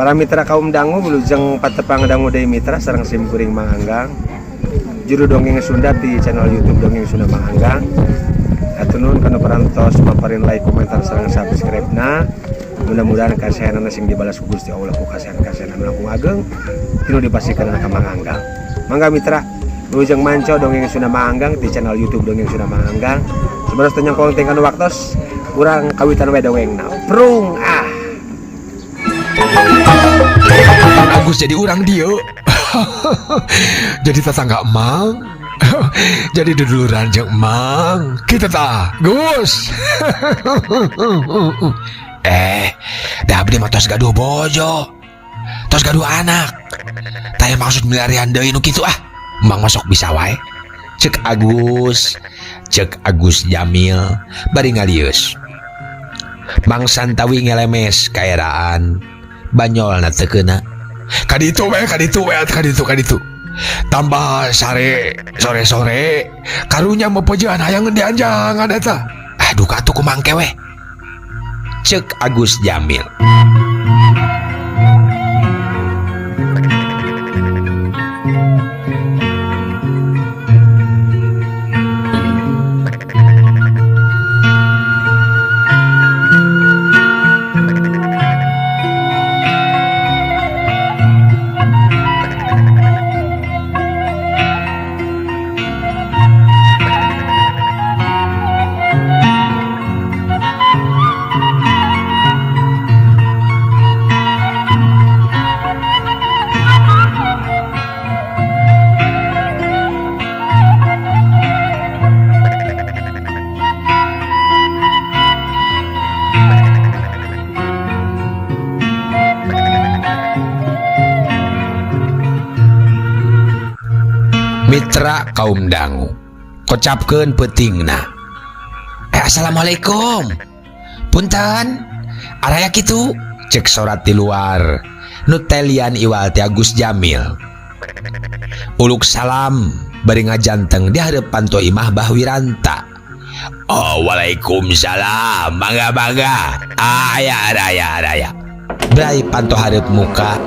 Para mitra kaum dangu wilujeng patepang dangu deui mitra sareng sim kuring Mang Anggang. Juru dongeng Sunda di channel YouTube Dongeng Sunda Mang Anggang. Hatur nuhun kana parantos paparin like, komentar sareng subscribe-na. Mudah-mudahan kasehanana sing dibalas ku Gusti Allah ku kasehan-kasehan anu langkung ageng tinu dipasihkeun ka Mang Anggang. Mangga mitra wilujeng manco Dongeng Sunda Mang Anggang di channel YouTube Dongeng Sunda Mang Anggang. Sebenarnya teu nyangkong teh kana waktos urang kawitan we dongengna. Prung ah. Agus jadi urang dia. Jadi tetangga emang. Jadi duduluran jeung emang. Kita tah, Gus. Dah abdi mah tos gaduh bojo. Tos gaduh anak. Taya maksud milarian deui nu kitu ah. Emang masuk bisa wae. Cek Agus, cek Agus Jamil bari ngalieus. Mang Santawi ngelemes kaeraan banyol na teu keuna. Kaditu we, kaditu we, kaditu, kaditu. Tambah sare sore-sore karunya mepejean hayangeun dianjangan eta. Aduh katuh kumangke we. Cek Agus Jamil. Mitra kaum dangu kocapkeun peutingna. Assalamualaikum. Punten. Araya kitu cek sorat di luar. Nu telian iwal ti Agus Jamil. Uluk salam bari ngajanteng di hareup panto imah Bah Wiranta. Oh, waalaikumsalam. Mangga mangga. Aya araya araya. Brai panto hareup muka.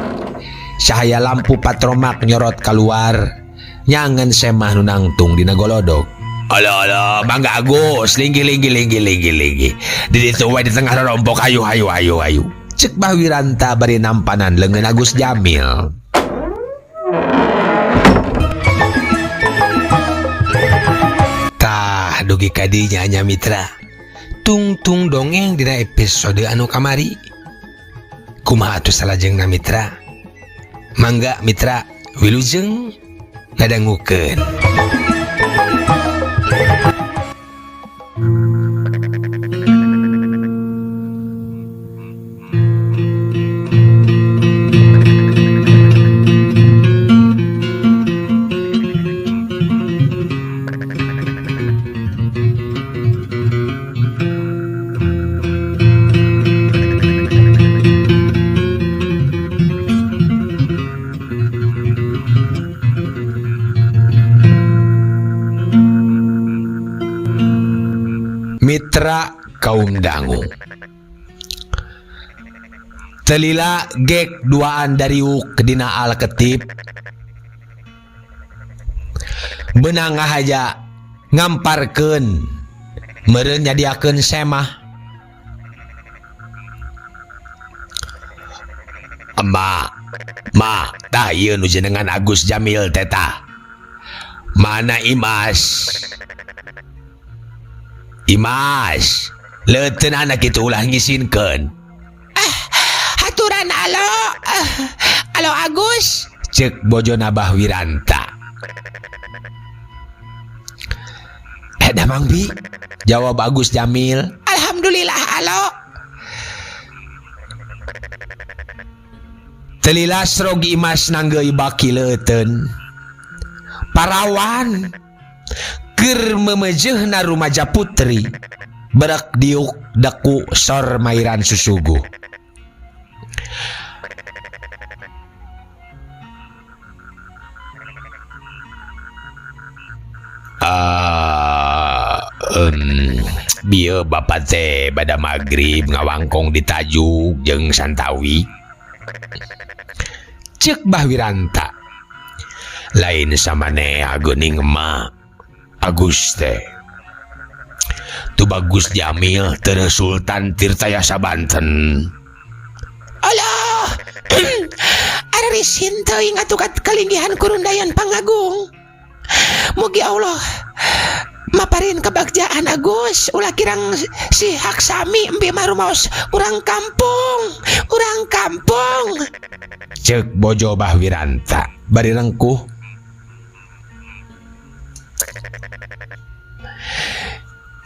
Cahaya lampu patromak nyorot keluar. Nyangen semah nu nangtung dina golodog. Alah alah, mangga Agus, linggi linggi linggi linggi linggi. Di ditu we di tengah rompok, ayu ayu ayu ayu. Cek Bah Wiranta bari nampanan leungeun Agus Jamil. Tah dugi ka dinya nya mitra. Tungtung dongeng dina episode anu kamari. Kumaha atuh salajengna mitra? Mangga mitra wilujeng ngadangukeun. Mitra kaum dangu telila gek duaan dariuk dina alketip benang ngahaja ngamparkeun meureun nyadiakeun semah. Emak, ma, tah ieu nu jenengan Agus Jamil teh tah. Mana Imas? Imas, leuteun anak itu ulah ngisinkeun. Haturan alo, alo Agus, cek bojona Bah Wiranta. Dah Mang Bi, jawab Agus Jamil. Alhamdulillah alo. Telilas rogi Imas nanggeui baki leuteun. Parawan keur memejehna rumaja putri berek diuk deku sor mairan susuguh. Bieu bapak teh pada maghrib ngawangkong ditajuk jeung Santawi. Cek Bah Wiranta. Lain samanea geuning emak Agus teh. Tubagus Jamil teu Sultan Tirtayasa Banten. Alah, Ari teuing atuh kalinggihan kurundayan pangagung. Mugi Allah maparin kebagjaan Agus ulah kirang si hak sami embi mah rumaos urang kampung, urang kampung. Cek bojo Bah Wiranta bari rengkuh.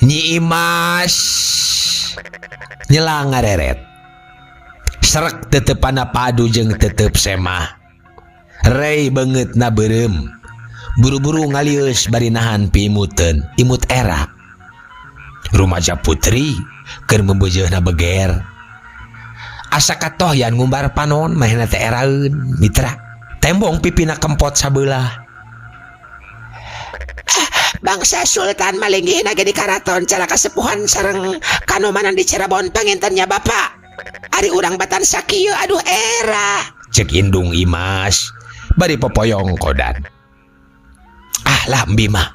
Nyi Imas nyelang ngareret. Serek tetepana padu jeung tetep semah. Rey beungeutna beureum. Buru-buru ngalius bari nahan piimuteun, imut era. Rumaja putri keur membeujeuhna beger. Asa katohyan ngumbar panon manehna teh eraeun mitra. Tembong pipina kempot sabelah. Ah, bangsa Sultan malinggihna ge di karaton cara kasepuhan sareng kanomanan di Cirebon pangintennya Bapak. Ari urang batan sakieu aduh era. Cek indung Imas bari popoyong kodan. Ah lah embi mah.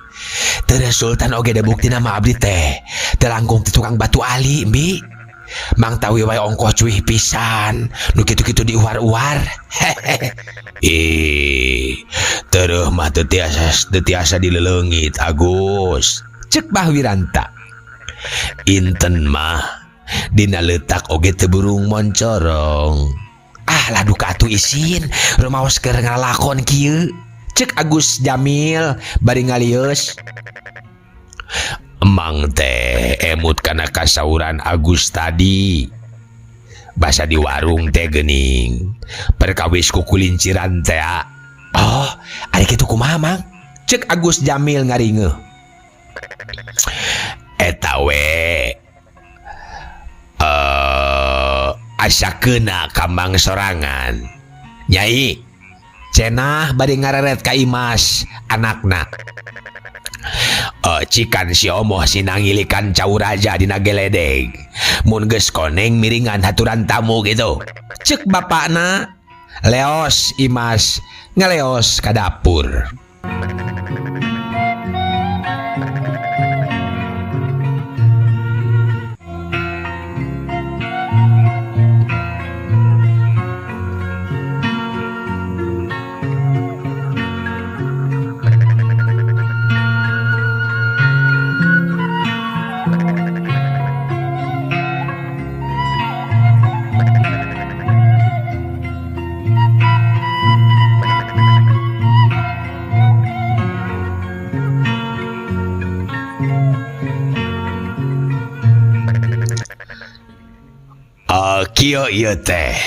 Teu Sultan oge da buktina mah abdi teh. Teu langkung ti tukang batu ali embi. Mang tawi wae ongkoh cuih pisan. Nu kitu-kitu diuar-uar. Ih, tereuh mah teu tiasa dileleungit Agus. Cek Bah Wiranta. Inten mah dina leutak oge teu burung moncorong. Ah lah duka atuh isin rumaos keur ngalakon kieu. Cek Agus Jamil bari ngalieus. Emang teh emut kana kasauran Agus tadi. Basa di warung teh geuning. Perkawis kukulinciran teh. Oh, ari kitu kumaha Mang? Cek Agus Jamil ngaringeuh. Eta we. Asa keuna ka Mang sorangan. Nyai cenah bari ngareret ka Imas anakna. Cikan si omoh sinangilikan cau raja dina geledeg. Mun geus koneng miringan haturan tamu gitu. Cek bapakna leos Imas ngeleos ka dapur. Kieu ieu teh.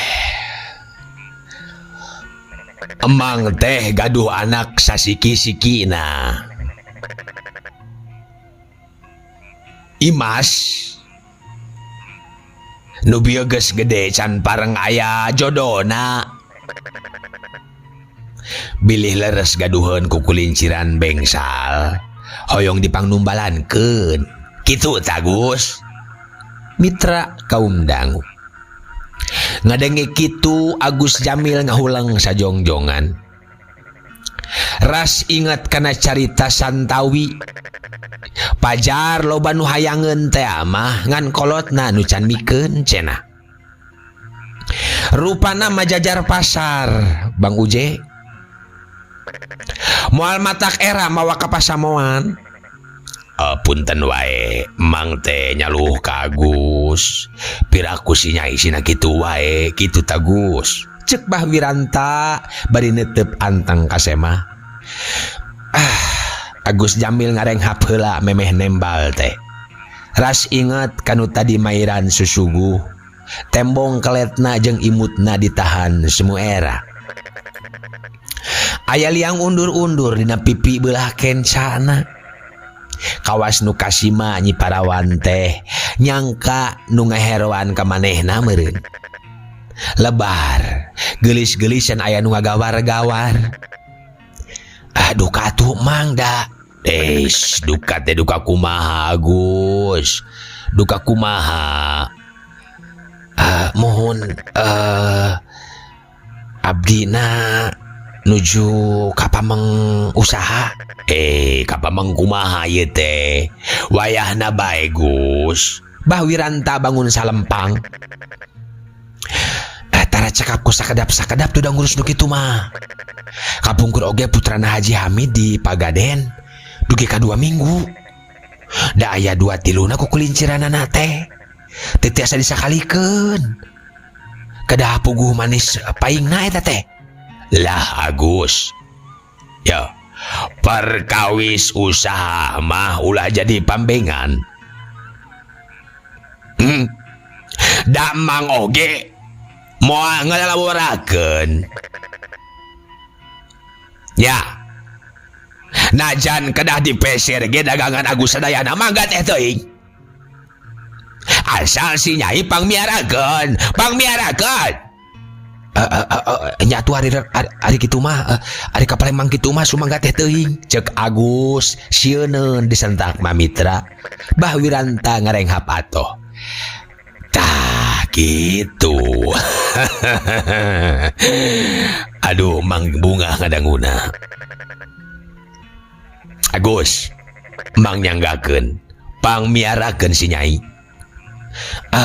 Emang teh gaduh anak sasiki-sikina. Imas nu bieu geus gede can pareng aya jodona. Bilih leres gaduheun ku kulinciran bengsal, hoyong dipangnumbalankeun. Kitu tah Gus. Mitra kaum dangu. Ngadenge kitu Agus Jamil ngahuleng sajongjongan. Ras ingat kana carita Santawi. Pajar loba nu hayangeun teh mah ngan kolotna nu can mikeun cenah. Rupana majajar pasar Bang Uje. Moal matak era mawa ka pasamoan. Punten wae Mang teh nyaluh ka Agus. Piraku si Nyai sina kitu wae kitu ta Gus. Cek Bah Wiranta bari netep anteng ka semah. Agus Jamil ngarenghap heula memeh nembal teh. Ras inget kanu tadi mairan susuguh. Tembong keletna jeung imutna ditahan semua era. Aya liang undur-undur dina pipi beulah kencana. Kawas nu kasima Nyi Parawan teh nyangka nu ngaheroan ka manehna meureun. Lebar geulis-geulisan aya nu ngagawar-gawar. Ah duka atuh Mang da. Eish, duka teh duka kumaha Agus. Duka kumaha. Mohon Abdina nuju ka pameng usaha. Eh, ka pameng kumaha ieu teh? Wayahna bae, Gus. Bah Wiranta bangun salempang. Eh, tara cekap ku sakedap-sakedap tuh ngurus nu kitu mah. Kapungkur oge putrana Haji Hamid di Pagaden dugi ka 2 minggu. Da aya 2 tiluna ku kulinciranana teh. Teu tiasa disakalikeun. Kedah puguh manis paingna eta teh. Lah Agus. Ya, perkawis usaha mah ulah jadi pambengan. Damang oge moal ngalaborakeun. Ya. Najan kedah dipeser ge dagangan Agus sadayana mangga teh teuing. Asal si Nyai pangmiarakeun, pangmiarakeun. Nyatu hari kitu mah, ari ka Palembang kitu mah sumangga teh teuing. Cek Agus sieuneun disentak Mamitra. Bah Wiranta ngarenghap atoh. Tah kitu. Aduh mang bunga ngadanguna. Agus mang nyanggakeun, pangmiarakeun si Nyai.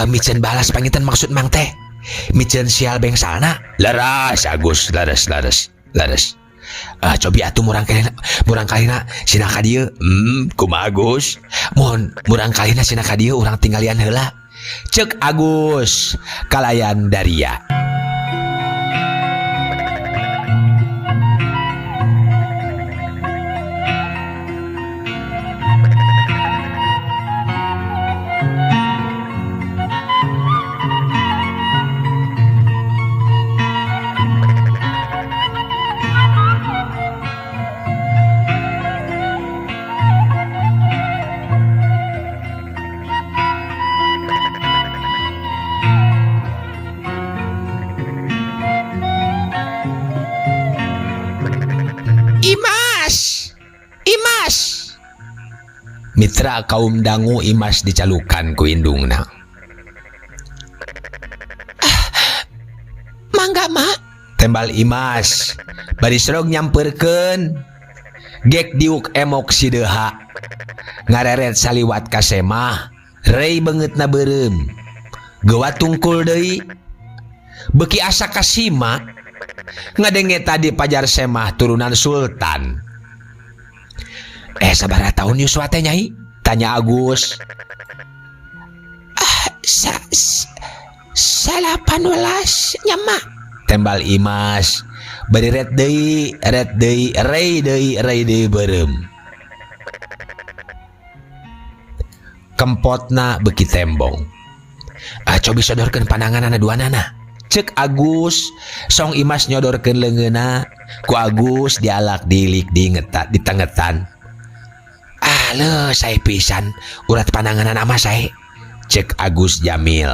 Miceun balas pangitan maksud mang teh. Miceun sial bengsalna. Leres Agus, leres, leres, leres. Cobi atuh murang kalina sina ka dieu. Kumaha Agus? Mohon murang kalina sina ka dieu urang tinggalian heula. Cek Agus kalayan daria. Imas. Mitra kaum dangu Imas dicalukan ku indungna. Mangga mak. Tembal Imas bari serog nyamperkeun. Gek diuk emok sideha. Ngareret saliwat ka semah, rei beungeutna beureum. Gewa tungkul deui. Beuki asa kasima. Ngadenge tadi pajar semah turunan sultan. Sabaraha tahun yuswa teh Nyai? Tanya Agus. 18 nya mak. Tembal Imas. Bari ret deui, ret deui, rei deui, rei deui beureum. Kempotna beuki tembong. Cobi sodorkeun pananganana duanana. Cek Agus, song Imas nyodorkeun leungeunna, ku Agus dialak dilik dingetan ditengetan. Ah leuh sae pisan urat pananganana mah sae. Cek Agus Jamil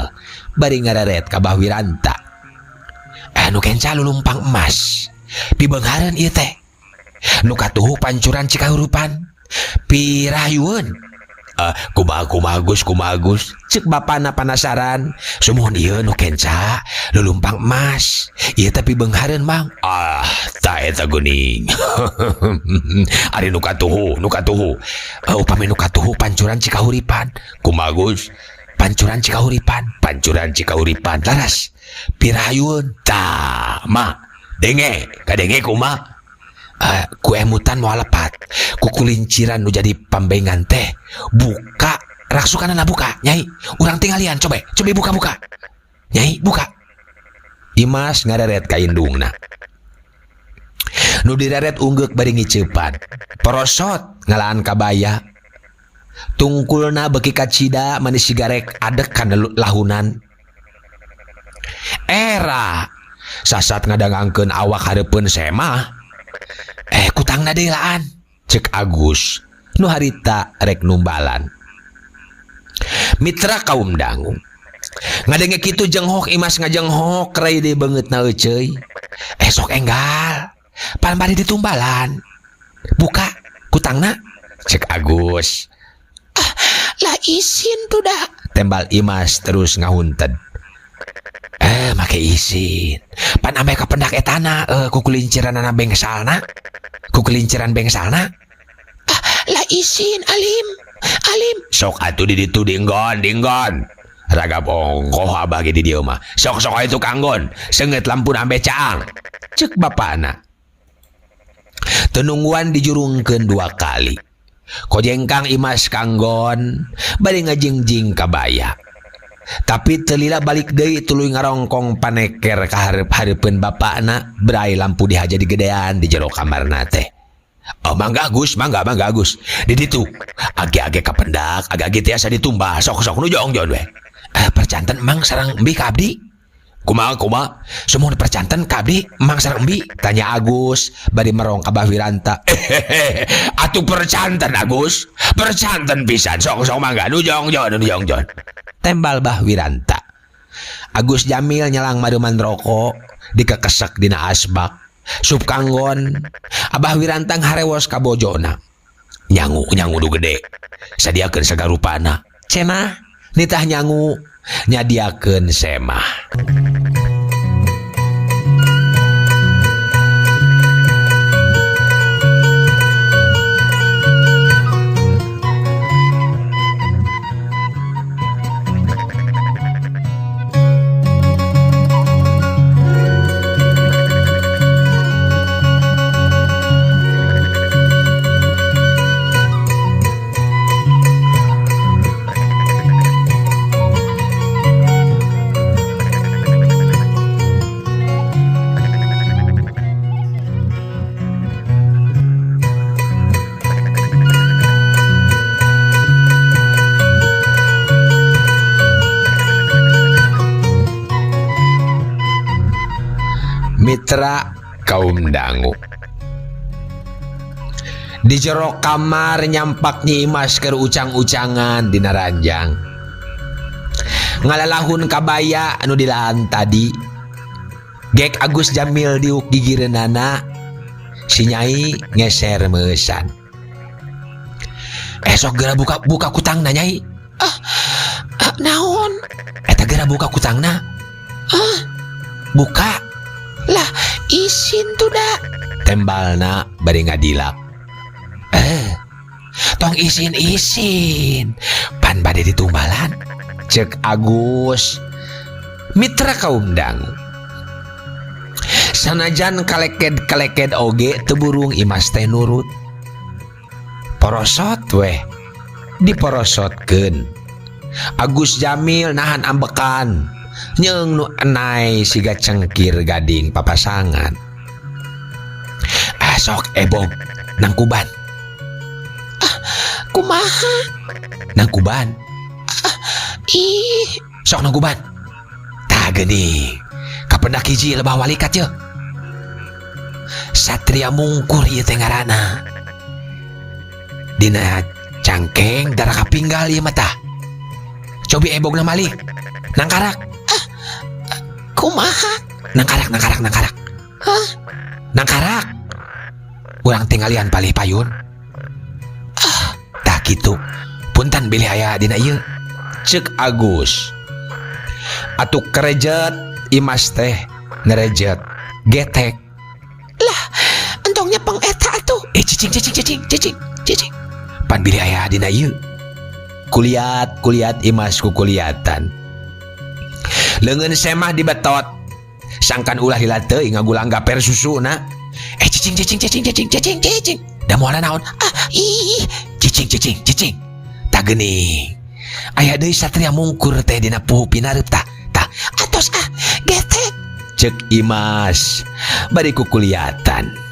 bari ngareret ka Bah Wiranta. Nu kenca lulumpang emas. Pibeunghareun ieu teh. Nu katuhu pancuran Cikahurupan. Pirayueun. Kumaha kumaha Gus, kumaha Gus. Cek bapana panasaran. Sumuhun ieu nu kenca lulumpang emas. Ieu teh pibeunghareun Mang. Ah, ta eta geuning. Ari nu katuhu, nu katuhu. Upami nu katuhu pancuran Cikahuripan. Kumaha Gus? Pancuran Cikahuripan, pancuran Cikahuripan. Laras. Pirayueun. Tah, ma. Denge, kadenge kumaha? Ku emutan moal lepat. Ku kulinciran nu jadi pambengan teh. Buka raksukanana buka, Nyai. Urang tinggalian coba, coba buka-buka. Nyai, buka. Imas ngareret ka indungna. Nu direret unggeuk bari ngiceupan. Porosot ngalaan kabaya. Tungkulna beuki kacida manis sigarek adek kana lahunan. Era sasat ngadangangkeun awak hareupeun semah. Kutangna deui laan. Cek Agus nu harita rek numbalan. Mitra kaum dangu ngadenge kitu jenghok Imas ngajenghok rei deui beungeutna euceuy. Sok enggal pan bari ditumbalan. Buka kutangna. Cek Agus. Lah isin tuh dah. Tembal Imas terus ngahunted. Make isin. Pan ameh kapendak etana kukulinciranana bengsalna. Kukulinciran bengsalna. Ah, lah isin alim. Alim. Sok atuh di ditu dinggon, dinggon. Ragap ongkoh abah ge di dieu mah. Sok sok aya tukang gon, seungeut lampuna ambe caang. Cek bapana. Teu nungguan dijurungkeun 2 kali. Kojengkang Imas kanggon bari ngajingjing kabaya. Tapi teu lila balik deui tuluy ngarongkong paneker ka hareup-hareupeun bapana, brai lampu dihaja digedean di jero kamarna teh. Oh, mangga Agus, mangga, mangga Agus. Di ditu age-age kapendak, age-age tiasa ditumbah, sok-sok nu jongjon we. Percanten mang sareng embi ka abdi? Kumaha, kumaha? Sumuhun percanten ka abdi, mang sareng embi? Tanya Agus bari merong ka Bah Wiranta. Atuh percanten Agus, percanten pisan, sok-sok mangga nu jongjon, nu jongjon. Tembal Bah Wiranta. Agus Jamil nyelang maduman rokok dikekesek dina asbak. Sup kanggon Abah Wiranta harewos ka bojona. Nyangu nyangu nu gede. Sadiakeun sagarupana. Cenah nitah nyangu nyadiakeun semah. Mitra kaum dangu. Di jero kamar nyampak Nyi Imas keur ucang-ucangan dina ranjang. Ngalalahun kabaya anu dilaan tadi. Gek Agus Jamil diuk gigireunana, si Nyai ngeser meusan. Esok geura buka kutangna Nyai. Ah, naon? Eta geura buka kutangna. Ah, buka. Lah isin tuh da. Tembalna bari ngadilak. Tong isin-isin. Pan bade ditumbalan. Cek Agus. Mitra kaum dangu. Sanajan kaleked-kaleked oge teu burung Imas teh nurut. Porosot weh. Diporosotkeun. Agus Jamil nahan ambekan. Nyeung nu enai siga cengkir gading papasangan. Sok ebog nangkuban. Ah, kumaha? Nangkuban. Ah, ih, sok nangkuban. Tah geuning. Kapendak hiji lebah walikat ye. Satria mungkur ieu teh ngaranna. Dina cangkeng darah kapinggal ieu mah tah. Cobi ebogna malih. Nangkarak. Ah, kumaha? Nangkarak, nangkarak, nangkarak. Hah? Nangkarak. Urang tinggalian palih payun. Ah. Tah kitu. Punten bilih aya dina ieu. Cek Agus. Atuh kerejet Imas teh ngerejet getek. Lah, entongnya peng eta atuh. Cicing, cicing, cicing, cicing, cicing. Pan bilih aya dina ieu. Kuliat, kuliat Imas kukuliatan. Leungeun semah dibetot. Sangkan ulah lila teuing ngagulang gaper susuna. Cicing, cicing, cicing, cicing, cicing, cicing. Da moal naon? Ah, ih. Cicing, cicing, cicing. Tah geuning. Aya deui satria mungkur teh dina puhu pinareup tah. Tah, atos ah, getek. Cek Imas bari kukuliatan.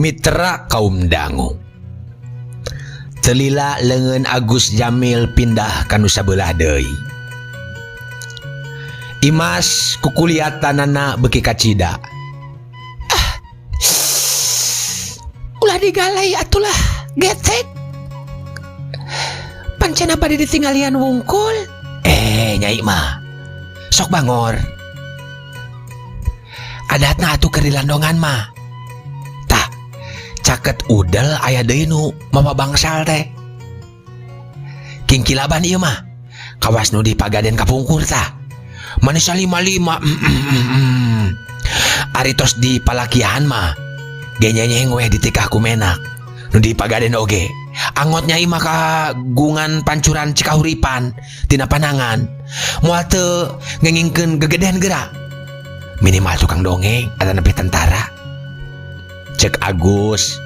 Mitra kaum dangu. Telila leungeun Agus Jamil pindah ka nu sabelah deui. Imas kukuliatanana beuki kacida. Ah. Ulah digalai atulah getek. Pancena bade ditinggalian wungkul. Nyai mah sok bangor. Adatna atuh keur dilandongan mah. Tah, caket udel aya deui nu mawa bangsal teh. Kingkilaban ieu mah. Kawas nu di Pagaden kapungkur tah. Manusia 55. Ari tos di palakian mah genyenyeng weh ditikah ku menak. Nu di Pagaden oge. Angot nyai mah kagungan pancuran Cikahuripan tina panangan. Moal teu ngengingkeun gegeden geura. Minimal tukang dongeng atau nepi tentara. Cek Agus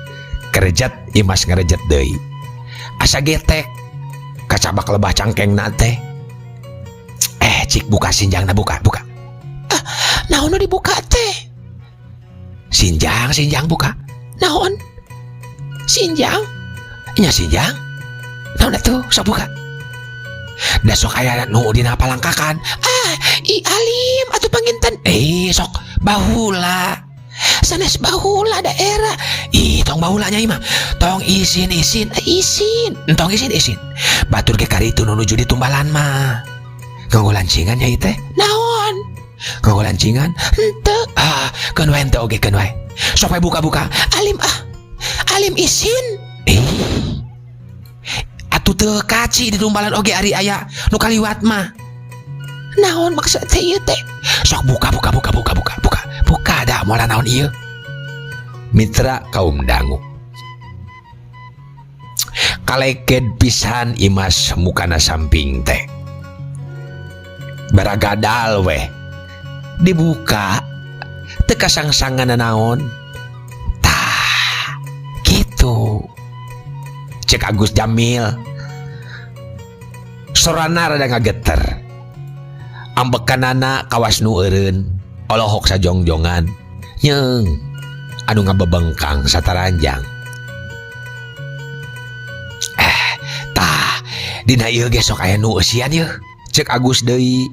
kerejat Imas ngerejet deui. Asa getek kacabak lebah cangkengna teh. Cik buka sinjangna, buka, buka. Ah, naon nu dibuka teh? Sinjang, sinjang buka. Naon? Sinjang? Nya sinjang. Naon atuh, sok buka. Da sok aya nu dina palangkakan. Ah, i alim atuh panginten. Sok bahula. Sanes bahula daerah. Ih, tong bahula nya mah. Tong isin isin, isin. Tong isin isin. Batur ge karitu nu nuju ditumbalan mah. Nganggo lancingan nya teh. Naon? Nganggo lancingan? Henteu. Ah, keun wae henteu oge keun wae. Sok wae buka-buka. Alim ah. Alim isin. Atuh teu kaci ditumbalan oge ari aya nu kaliwat mah. Naon maksud teh ieu teh? Sok buka buka buka buka buka buka. Buka da moal naon ieu. Mitra kaum dangu. Kaleked pisan Imas mukana samping teh. Baragadal weh. Dibuka teu kasangsangan naon. Tah, gitu. Cek Agus Jamil. Sorana rada ngageter. Ambekanana kawas nu eureun, olohok sajongjongan. Nyeung anu ngabebengkang sataranjang. Tah, dina ieu ge sok aya nu eusian yeuh. Cek Agus deui.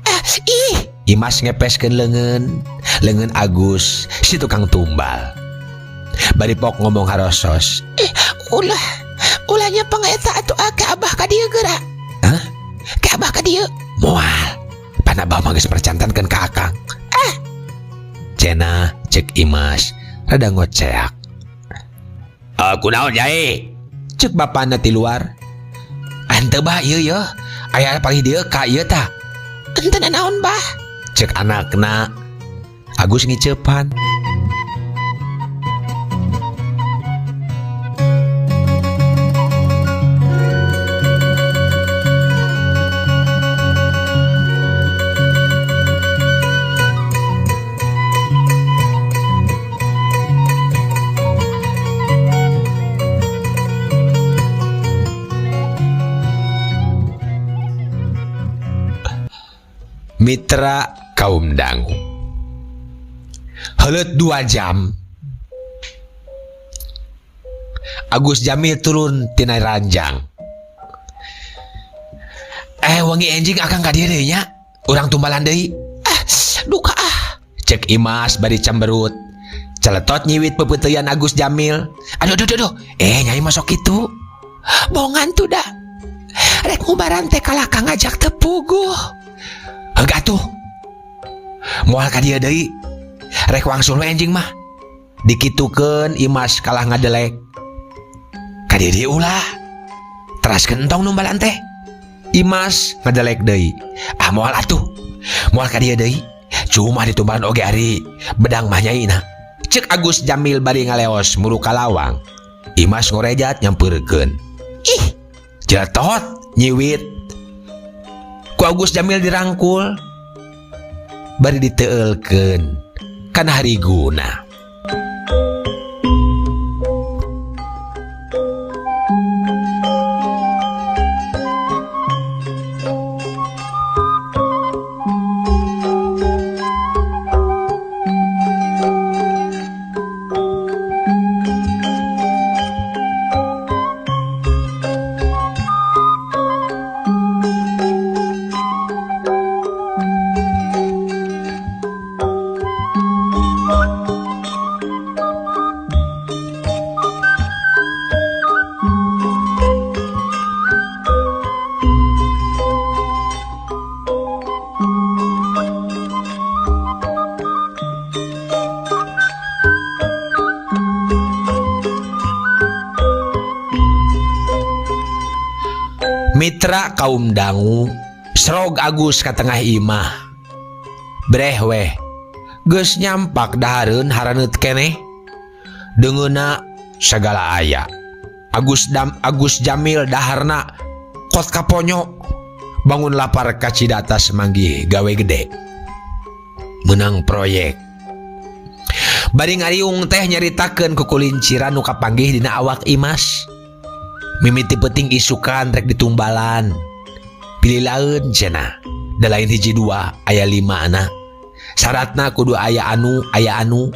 Ah, ih. Imas ngepeskeun leungeun, leungeun Agus si tukang tumbal. Bari pok ngomong harosos. Ulah, ulahnya pangaeta atuh ah, ke abah ka dieu geura. Hah? Ke abah ka dieu. Moal. Pan abah mah geus percantankeun ka akang. Ah. Cenah cek Imas rada ngoceak. Kunaon Nyai? Cek bapana ti luar. Henteu bah ieu yeuh. Aya palih dieu ka ieu tah. Henteu naon bah? Cek anakna. Agus ngiceupan. Mitra kaum dangu. Heuleut 2 jam. Agus Jamil turun tina ranjang. Wengi enjing akang ka dieu deui nya. Urang tumbalan deui. Ah, duka ah. Cek Imas bari cemberut. Celetot nyiwit pepeuteyan Agus Jamil. Aduh aduh aduh. Nyai mah sok kitu. Bongan tuh dah. Rek ngubaran teh kalah ka ngajak teu puguh. Heug atuh. Moal ka dieu deui. Rek wangsul we enjing mah. Dikitukeun Imas kalah ngadelek. Ka dieu deui ulah. Teraskeun entong numbalan teh. Imas ngadelek deui. Ah moal atuh. Moal ka dieu deui. Cuma ditumbalan oge ari bedang mah nyaina. Cek Agus Jamil bari ngaleos muru ka lawang. Imas ngorejat nyampeurkeun. Ih, jeletot nyiwit. Ku Agus Jamil dirangkul bari diteulkeun kana hariguna. Mitra kaum dangu serog Agus ka tengah imah breh weh geus nyampak dahareun haraneut keneh deungeuna sagala aya Agus dam Agus Jamil daharna kot kaponyo bangun lapar ka Cidatas manggih gawe gede menang proyek bari ngariung teh nyaritakeun kukulinciran nu kapanggih dina awak Imas. Mimiti penting isukan rek ditumbalan pilih lain cenah da lain hiji dua aya lima anak syaratna kudu aya anu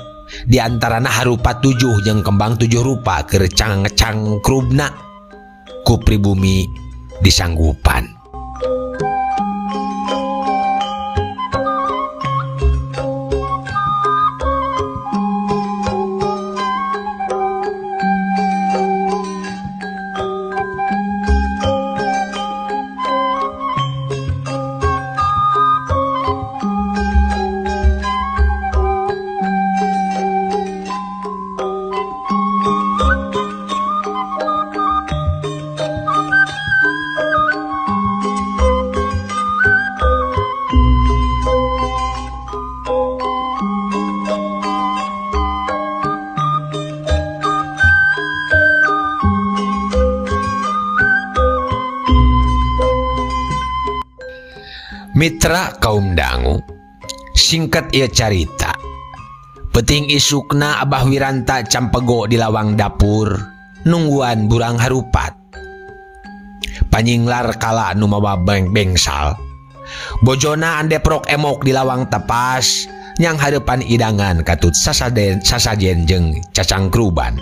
diantarana harupa 7 jeung kembang 7 rupa keur cangkrubna ku pribumi disanggupan. Mitra kaum dangu singkat ieu carita peting isukna Abah Wiranta campego di lawang dapur nungguan burang harupat panyinglar kala nu mawa bengsal bojona andeprok emok di lawang tepas nyang hareupan idangan katut sasajen jeung cacangkruban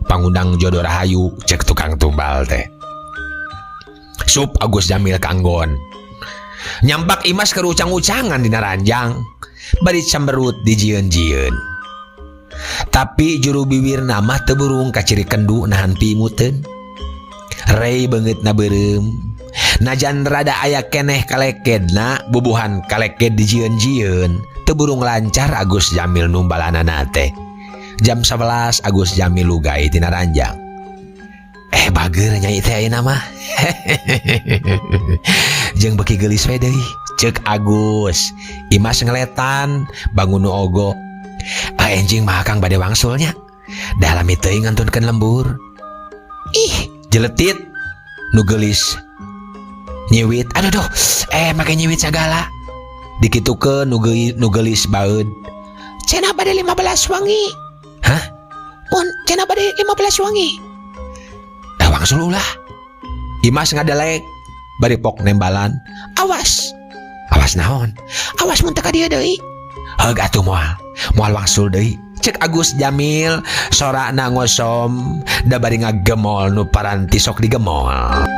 pangundang jodoh rahayu cek tukang tumbal teh sup Agus Jamil kanggon nyampak Imas kerucang-ucangan dina ranjang bari cemberut dijieun-jieun tapi juru biwirna mah teu burung kaciri kendu nahan pimuteun rei beungeutna beureum najan rada aya keneh kalekedna bubuhan kaleked dijieun-jieun teu burung lancar Agus Jamil numbalanana teh jam 11 Agus Jamil lugai tina ranjang bager nyai teh ayeuna mah jeung beki geulis we deui ceuk Agus Imas ngeletan bangun nu ogo enjing mah akang bade wangsulnya dah lami teuing ngantunkeun lembur ih jeletit nu geulis nyiwit aduh duh make nyiwit sagala dikitukeun nu geulis baeud cenah bade 15 wangi hah pun cenah bade 15 wangi dah wangsul ulah Imas ngadelek bari pok nembalan awas awas naon awas mun teu ka dieu deui heug atuh moal wangsul deui cek Agus Jamil sorana ngosom da bari ngagemol nu paranti sok digemol.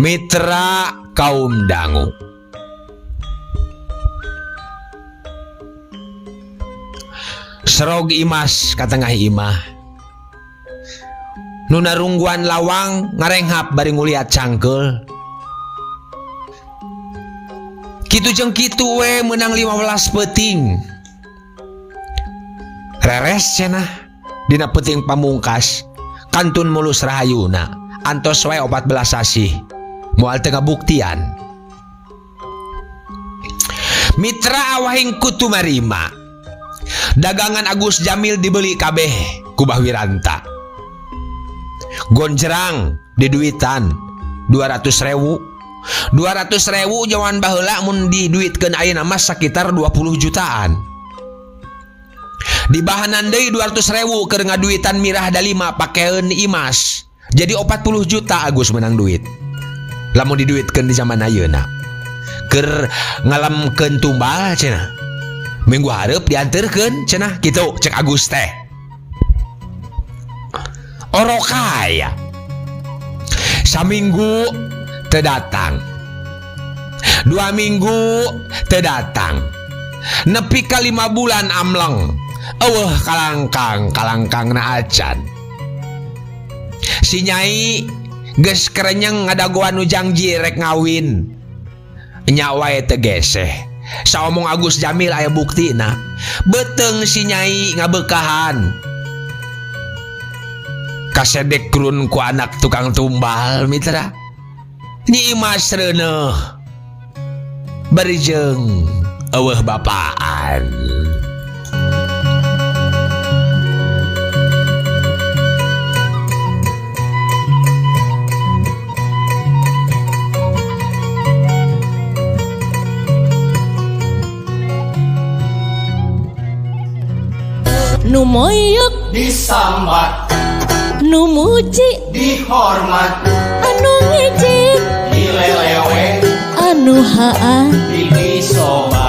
Mitra kaum dangu serog Imas ka tengah imah nu narungguan lawang ngarenghap bari nguliat cangkeul kitu jeung kitu we meunang 15 peuting reres cenah dina peuting pamungkas kantun mulus rahayuna antos wae 14 sasih moal teu ngabuktian. Mitra awahing kutu marima dagangan Agus Jamil dibeli kabeh ku Bah Wiranta gonjrang diduitan 200.000 200.000 jaman baheula mun diduitkeun ayeuna mah sakitar 20 jutaan dibahanan deui 200.000 keur ngaduitan mirah dalima pakeun Imas jadi 40 juta Agus menang duit lamun diduitkeun di zaman ayeuna keur ngalamkeun tumbal cenah minggu hareup dianterkeun cenah kitu cek Agus teh orokaya. Saminggu teu datang, 2 minggu teu datang, nepi ka 5 bulan amleng euweuh kalangkang kalangkang na acan. Si Nyai geus kerenyeng ngadagoan nu jangji rek ngawin nya wae teu geseh. Saomong Agus Jamil aya buktina. Beuteung si Nyai ngabeukahan kasedek krun ku anak tukang tumbal, mitra. Nyi Imas reuneuh bari jeung euweuh bapaan. Nu moyok disambat, nu muji dihormat, anu ngejek dilelewe, anu haa didisobat.